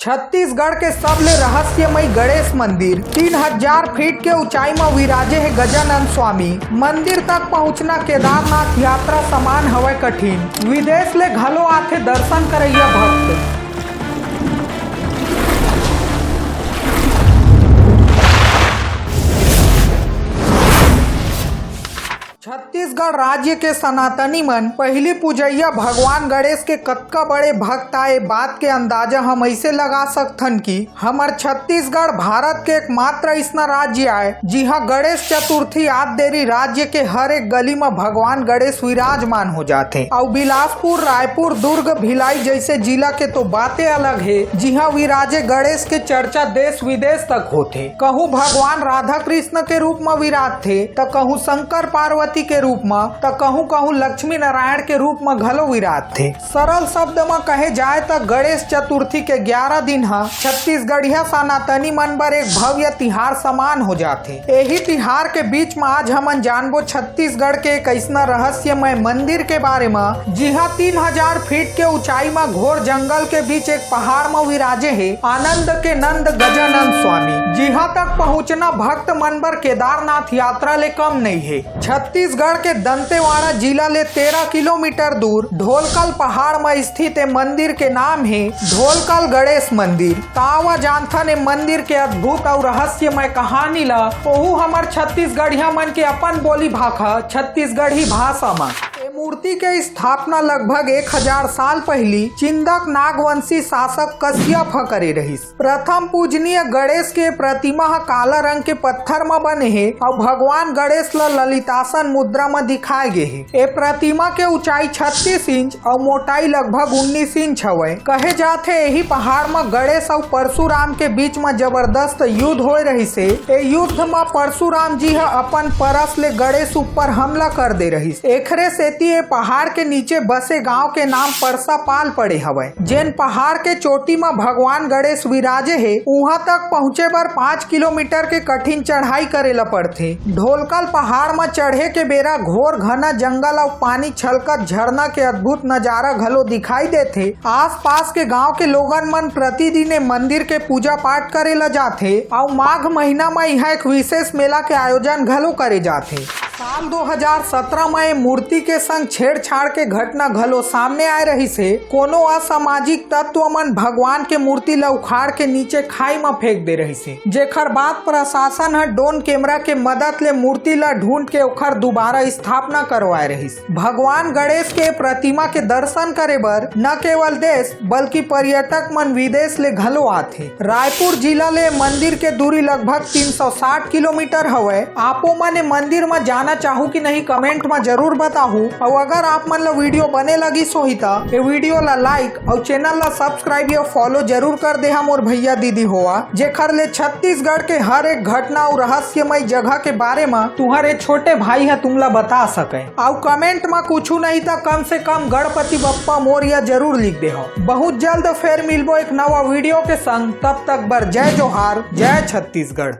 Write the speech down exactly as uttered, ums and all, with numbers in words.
छत्तीसगढ़ के सबले रहस्यमयी गणेश मंदिर, तीन हजार फीट के ऊंचाई म विराजे हे गजानन स्वामी। मंदिर तक पहुंचना केदारनाथ यात्रा समान हवय कठिन। विदेश ले घलो आथे दर्शन करइया भक्त। छत्तीसगढ़ राज्य के सनातनी मन पहिली पूजइया भगवान गणेश के कतका बड़े भक्त आए, बात के अंदाजा हम अइसे लगा सकथन कि हमर छत्तीसगढ़ भारत के एकमात्र अइसना राज्य आए, जिहां गणेश चतुर्थी आत देरी राज्य के हर एक गली म भगवान गणेश विराजमान हो जाथे। अउ बिलासपुर, रायपुर, दुर्ग, भिलाई जइसे जिला के तो बाते अलग हे, जिहां विराजे गणेश के चर्चा देश विदेश तक होथे। कहूं भगवान राधा कृष्ण के रूप म विराजथे, त कहूं शंकर पार्वती के रूप म, त कहूं कहूं लक्ष्मी नारायण के रूप म घलो विराजथे। सरल शब्द म कहे जाए, त गणेश चतुर्थी के ग्यारह दिन ह छत्तीसगढ़िया सनातनी मन बर एक भव्य तिहार समान हो जाथे। एही तिहार के बीच म आज हमन जानबो छत्तीसगढ़ के एक अइसना रहस्यमय मंदिर के बारे म, जिहां तीन हजार फीट के ऊंचाई म घोर जंगल के बीच एक पहाड़ म विराजे हे आनंद के नंद गजानन स्वामी, जिहां तक पहुंचना भक्त मन बर केदारनाथ यात्रा ले कम नइ हे। छत्तीसगढ़ के दंतेवाड़ा जिला ले तेरह किलोमीटर दूर ढोलकल पहाड़ म स्थित ए मंदिर के नाम हे ढोलकल गणेश मंदिर। त आवा जानथन ए मंदिर के अद्भुत अउ रहस्यमय कहानी ला, ओहू हमर छत्तीसगढ़िया मन के अपन बोली भाखा छत्तीसगढ़ी भाषा म। ए मूर्ति के स्थापना लगभग एक हजार साल पहिली चिंदक नागवंशी शासक कश्यप ह करे रहिस। प्रथम पूजनीय गणेश के प्रतिमा ह काला रंग के पत्थर म बने हे अउ भगवान गणेश ल ललितासन मुद्रा म दिखाए गे हे। ए प्रतिमा के ऊंचाई छत्तीस इंच अउ मोटाई लगभग उन्नीस इंच हवय। कहे जाथे, एही पहाड़ म गणेश अउ परशुराम के बीच म जबरदस्त युद्ध होए रहिस हे। ए युद्ध म परशुराम जी ह अपन परस ले गणेश ऊपर हमला कर दे रहिस। एखरे सेती ए पहाड़ के नीचे बसे गांव के नाम परसापाल पड़े हवय। जेन पहाड़ के चोटी म भगवान गणेश विराजे हे, उहां तक पहुंचे बर पाँच किलोमीटर के कठिन चढ़ाई करे ल पड़थे। ढोलकल पहाड़ म चढ़े के बेरा घोर घना जंगल अउ पानी छलकत झरना के अद्भुत नजारा घलो दिखाई देथे। आसपास के गांव के लोगन मन प्रतिदिन ए मंदिर के पूजा पाठ करे ल जाथे अउ माघ महीना म इहां एक विशेष मेला के आयोजन घलो करे जाथे। साल दो हजार सत्रह म ए मूर्ति के संग छेड़छाड़ के घटना घलो सामने आए रहिस हे। कोनो असामाजिक तत्व मन भगवान के मूर्ति ल उखाड़ के नीचे खाई म फेंक दे रहिस हे, जेखर बाद प्रशासन ह ड्रोन कैमरा के मदद ले मूर्ति ल ढूंढ के ओखर दोबारा स्थापना करवाए रहिस। भगवान गणेश के प्रतिमा के दर्शन करे बर न केवल देश बल्कि पर्यटक मन विदेश ले घलो आथे। रायपुर जिला ले मंदिर के दूरी लगभग तीन सौ साठ किलोमीटर हवय। आपो मन ए मंदिर म जाना चाहू कि नहीं, कमेंट म जरूर बताहू। अउ अगर आप मन ल वीडियो बने लगिस होही त ए वीडियो ल लाइक अउ चैनल ल सब्सक्राइब या फॉलो जरूर कर देहा मोर भैया दीदी होवा, जेखर ले छत्तीसगढ़ के हर एक घटना अउ रहस्यमय जगह के बारे म तुहर ए छोटे भाई ह तुमला बता सके। अउ कमेंट म कुछु नहीं त कम से कम गणपति बप्पा मोरया जरूर लिख देहा। बहुत जल्द फेर मिलबो एक नवा वीडियो के संग, तब तक बर जय जोहार, जय छत्तीसगढ़।